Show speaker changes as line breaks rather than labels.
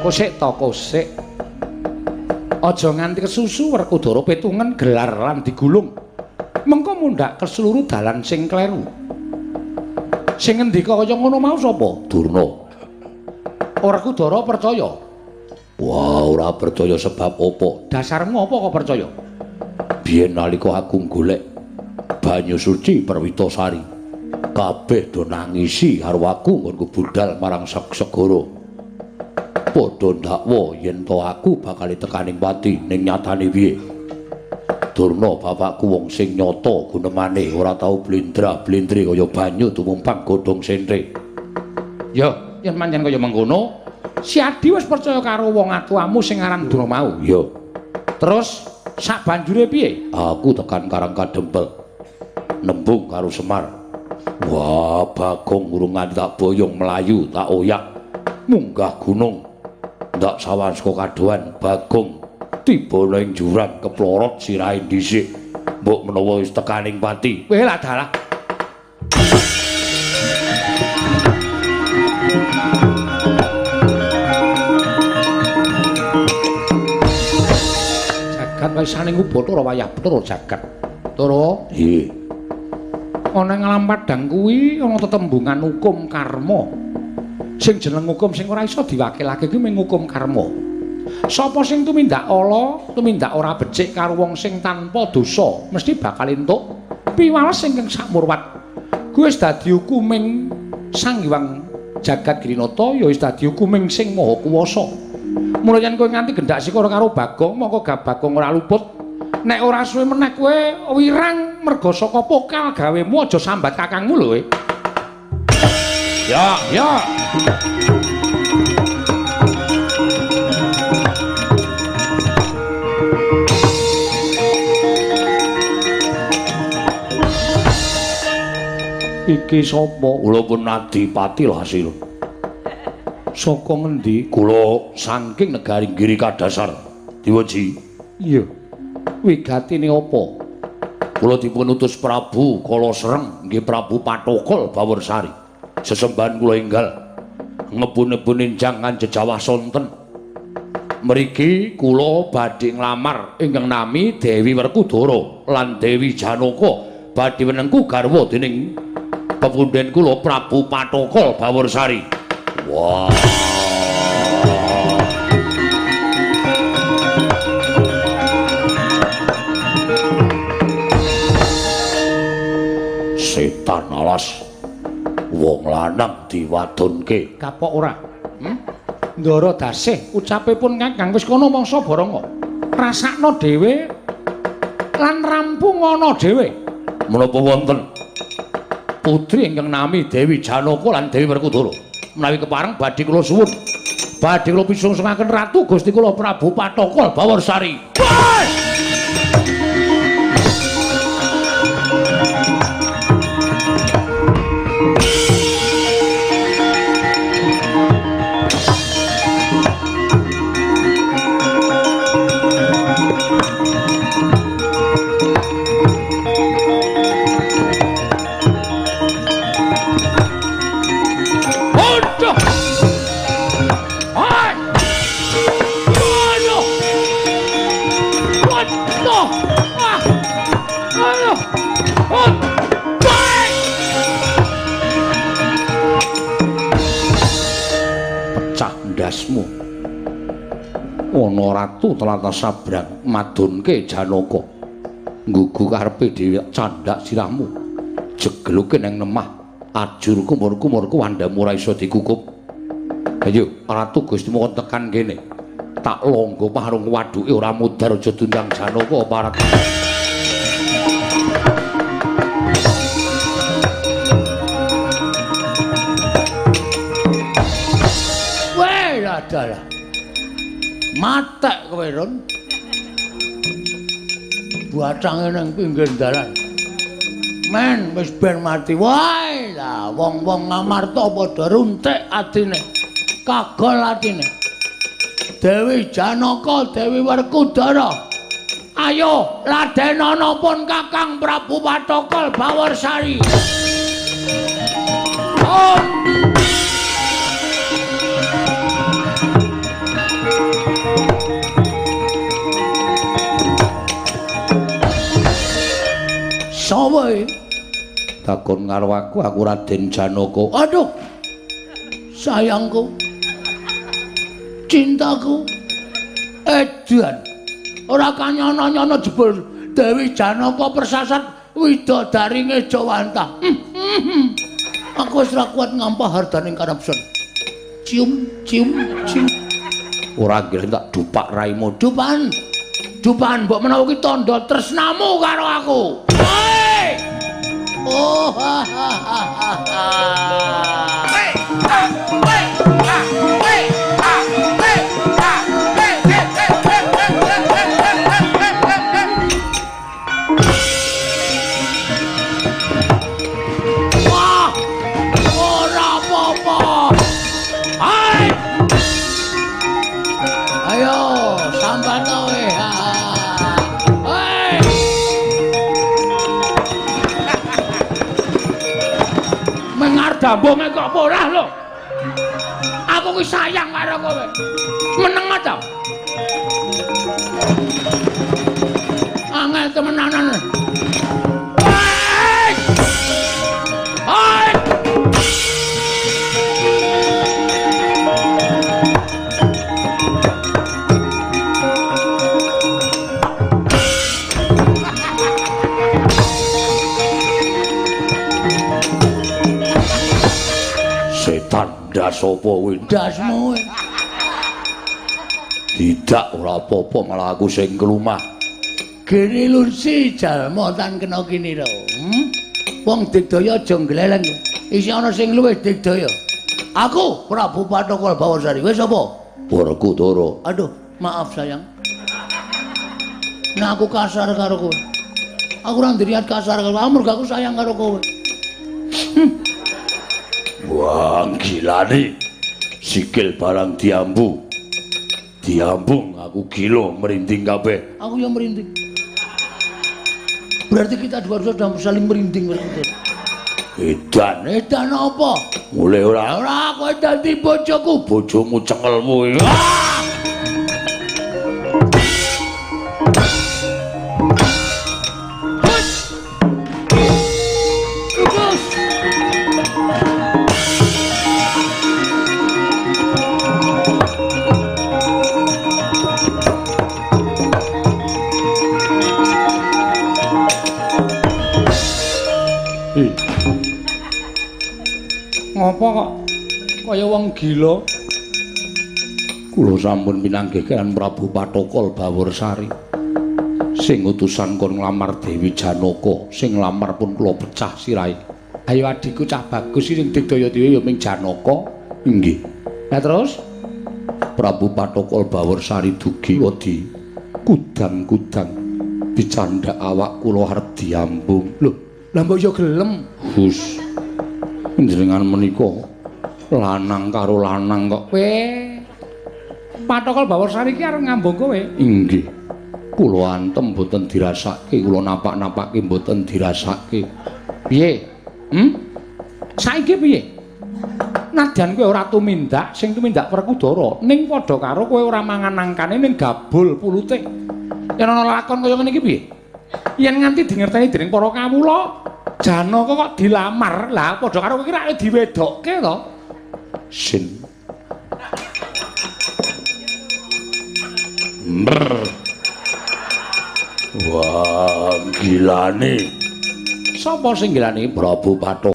Kosek to kosek. Aja nganti kesusu Werkudara petungen gelar lan digulung. Mengko mundhak keseluruh dalan sing kleru. Sing ngendika kaya ngono mau sapa? Durna. Werkudara percaya. Wah, ora percaya sebab apa? Dasarmu apa kok percaya? Biyen nalika aku golek banyu suci Perwitasari, kabeh do nangisi karo aku nggonku budhal marang segara. Padha ndakwa yen to aku bakal tekaning pati, ning nyatane piye? Durna bapakku wong sing nyata gunemane ora tau blendra-blendre kaya banyu tumumpang godhong sentre. Ya, yen pancen kaya mengkono, si Adi wis percaya karo wong atuamu sing aran Durna mau. Ya. Terus sak banjure piye? Aku tekan Karang Kadempel. Nembung karo Semar. Wah, Bagong urung nganti tak boyong mlayu, tak oyak munggah gunung. Ndak sawan saka kadohan Bagong tiba ning jurang keplorot sirahe dhisik. Mbok menawa wis tekaning pati. Weh lah dalah. Jagat wisaning Ubathara wayah Bathara jagat. Tara? Nggih. Ana ing alam padhang kuwi ana tetembungan hukum karma. Sing jeneng hukum sing ora iso diwakilake kuwi mung hukum karma. Sapa sing tumindak ala, tumindak ora becik karo wong sing tanpa dosa, mesti bakal entuk piwales ingkang sakmurwat. Kuwi wis dadi hukuming Sang Hyang Jagat Girinata, ya wis dadi hukuming sing Maha Kuwasa. Mula yen kowe nganti gendak sikara karo Bagong, mongko Bagong ora luput. Nek ora suwe meneh kowe wirang merga saka pokal gawemu, aja sambat kakangmu lho kowe. Ya, ya. Iki sapa? Kula pun Adipati Hasil. Saka ngendi? Kula saking negari Giri Kadasar. Diweji. Iya. Wigatine apa? Kula dipun utus Prabu Kala Sreng, nggih Prabu Pathokol Bawarsari. Sesembahan kula enggal ngebun-nebun enjang jejawah sonten. Mriki kula badhe nglamar ingkang nami Dewi Werkudara lan Dewi Janaka badhe wenengku garwa dening pepundhen kula Prabu Pathokol Bawarsari. Wah. Setan alas. Wong lanang diwadonke. Kapok ora? Ndara dasih ucape pun Kakang wis kono mangsa baranga. Rasakno dhewe lan rampung ana dhewe. Menapa wonten putri ingkang nami Dewi Janaka lan Dewi Werkudara? Menawi kepareng badhe kula suwun. Badhe kula pisungsungaken Ratu Gusti kula Prabu Pathokol Bawarsari. Ana ratu tlatah sabrang madunke Janaka nggugu karepe dhewe candhak sirahmu jegluke nang lemah ajur kumur-kumurku wandamu ora iso dikukup. Ayo ratu Gustimu kon tekan kene tak longgo parung waduke ora mudhar aja diundang Janaka parek. Weh adalah matek kowe Ron. Bacange nang pinggir dalan. Men wis ben mati wae lah wong-wong Ngamarta padha runtik atine. Kagol atine. Dewi Janaka, Dewi Werkudara. Ayo ladenana pun Kakang Prabu Pathokol Bawarsari. Om. Sapa e? Takon karo aku, aku Raden Janaka. Aduh. Sayangku. Cintaku. Edan. Ora kanyono-nyono jebul Dewi Janaka persasat widodari Ngejawantah. Aku wis ora kuat ngampah hardaning kanepsen. Cium, cium, cium. Ora nggih tak dupak raimu. Dupan. Dupan mbok menawa ki tandha tresnamu karo aku. Hei! Oh ha ha ha ha. Hei! Ha! Hei! Ha! Hei! Ha! Hei! Ha! Hei! Hei! Hei! Hei! Hei! Wah! Ora apa-apa. Hai! Ayo, sambat kowe. Hei! Mengar dambonge kok ora lho. Aku ki sayang karo kowe. Meneng ta? Angel temenanan. Hei! Hei! Setan ndas apa kuwi? Ndasmu. Tidak, ora apa-apa, malah aku sing kelumah. Gene lunsi jalma tan kena kinira. Wong digdaya aja ngleleng. Isih ana sing luwih digdaya. Aku Prabu Pathokol Bawarsari. Wis apa? Werkudara. Aduh, maaf sayang. Nah aku kasar karo kowe. Aku ora ndiriat kasar karo kowe, mergo aku sayang karo kowe. Wah, gilane. Sikil barang diambu. Diambung aku gila merinding kabeh. Aku yang merinding. Berarti kita dua sudah saling merinding berarti. Edan, edan apa? Mulih ora? Ora, kowe dadi bojoku. Bojomu cengelmu. Ah! Ngopo kok kaya wong gila? Kula sampun pinanggih kaliyan Prabu Pathokol Bawarsari. Sing utusan kon nglamar Dewi Janaka, sing nglamar pun kula pecah sirahe. Ayo adikku cah bagus sing digdaya dhewe ya ming Janaka. Nggih. Lah terus Prabu Pathokol Bawarsari dugi wedi kudang-kudang dicandhak awak kula arep diambung. Lho, lah mbok ya gelem. Hus. Panjenengan menika lanang karo lanang kok. Kowe Pathokol Bawarsari iki arep ngambung kowe? Inggih. Kula antem mboten dirasake, kula napak-napake mboten dirasake. Piye? Saiki piye? Nadyan kowe ora tumindak, sing tumindak Werkudara, ning padha karo kowe ora mangan nangkane ning gabul pulute. Yen ana lakon kaya ngene iki piye? Yen nganti dingerteni dening para kawula, Janaka kok dilamar, lah padha karo kowe iki rak diwedokke to. Sin. Brr. Wah, gilane. Sapa sing gilane? Prabu Pathok.